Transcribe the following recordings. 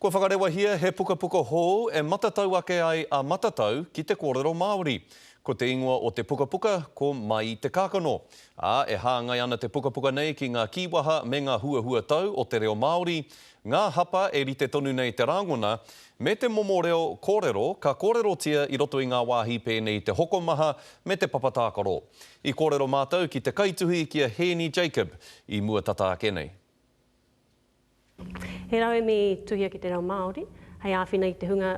Kua whakarewahia he pukapuka hou e matatau ake ai a Matatau ki te kōrero Māori. Ko te ingoa o te pukapuka ko Mai i te Kākano. Ā, e hāngai ana te pukapuka nei ki ngā kīwaha me ngā huahuatau o te reo Māori, ngā hapa e rite tonu nei te rāngona, me te momo reo kōrero ka kōrerotia i roto i ngā wāhi pēnei i te hokomaha me te papa tākaro. I kōrero mātou ki te kaituhi ki a Hēni Jacob i mua tata ake nei. He rauemi tuhia ki te reo Māori, hei āwhina i te hunga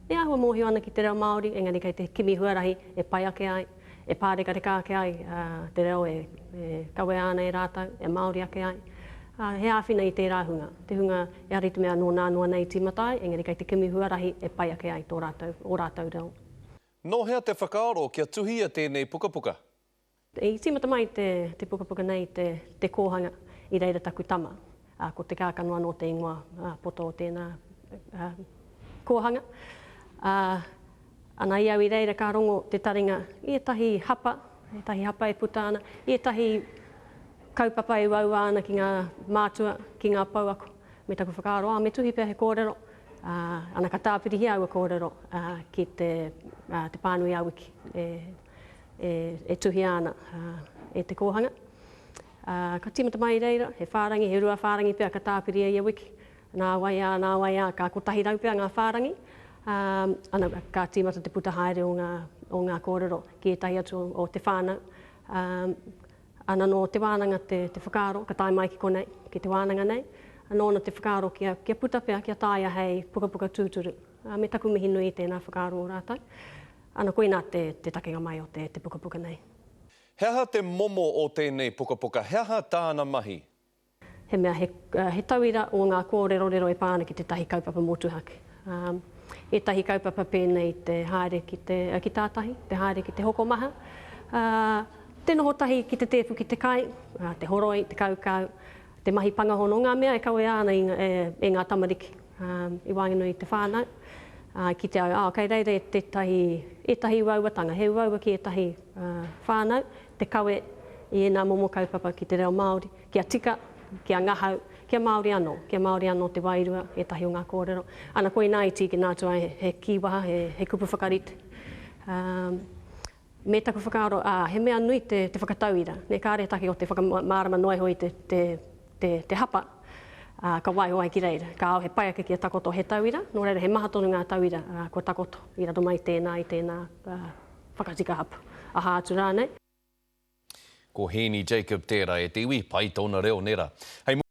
e āhua mōhio ana ki te reo Māori, engari kei te kimi huarahi e pai ake ai, e pārekareka ake ai te reo e kawea ana e rātou, e Māori ake ai. He āwhina i tērā hunga, te hunga ehara i te mea nō nā noa nei i tīmata ai, engari kei te kimi huarahi e pai ake ai tō rātou, ō rātou reo. Nō hea te whakaaro kia tuhia tēnei pukapuka? I tīmata mai te pukapuka nei i te kōhanga, i reira taku tama, ā, ko Te Kākano anō te ingoa poto o tēnā kōhanga. Ā, ana i au i reira ka rongo te taringa i ētahi hapa, ētahi hapa e puta ana, i ētahi kaupapa e uaua ana ki ngā mātua, ki ngā pouako, me taku whakaaro, ā, me tuhi pea he kōrero, ā, ana ka tāpirihia aua kōrero ki te pānui ā-wiki e e tuhia ana e te kōhanga. Ka tīmata mai i reira, he whārangi, he rua whārangi pea ka tāpiria ia wiki. Nā wai ā, nā wai ā, ka 100 pea ngā whārangi. Ana, ka tīmata te puta haere o ngā, o ngā kōrero ki ētahi atu o te whānau. Ana nō te wānanga te, te whakaaro, ka tae mai ki konei, ki te wānanga nei. Nōna te whakaaro kia, kia puta pea, kia taea hei pukapuka tūturu. Me taku mihi nui i tēnā whakaaro o rātou. Ana koinā te te takenga mai o te te pukapuka nei. He aha te momo o tēnei pukapuka? He aha tāna mahi? He mea he he tauira o ngā kōrerorero e pā ana ki tētahi kaupapa motuhake. Ētahi kaupapa pēnei te haere ki te ki tātahi, te haere ki te hokomaha, te noho tahi ki te tēpu ki te kai, te horoi, te kaukau, te mahi pangahono, ngā mea e kawea ana e ngā tamariki i waenganui i te whānau, ki te au, ā, kei reira tētahi, ētahi uauatanga, he uaua ki ētahi whānau te kawe i ēnā momo kaupapa ki te reo Māori, kia tika, kia ngahau, kia Māori anō, kia Māori anō te wairua, ētahi o ngā kōrero. Ana, koinā i tīkina atu ai he kīwaha, he kupu whakarite. Me taku whakaaro, ā, he mea nui te, te whakatauira, nē, kāre take o te whakamārama noa iho i te, te, te, te hapa, ā, ka waiho ai ki reira. Kāo he pai ake kia takoto he tauira, nō reira he maha tonu ngā tauira, ā, kua takoto i raro mai i tēnā, i tēnā, ā, whakatika hapa, aha atu rānei. Ko Hēni Jacob tērā e te iwi, pai tōna reo, nē rā. Hei.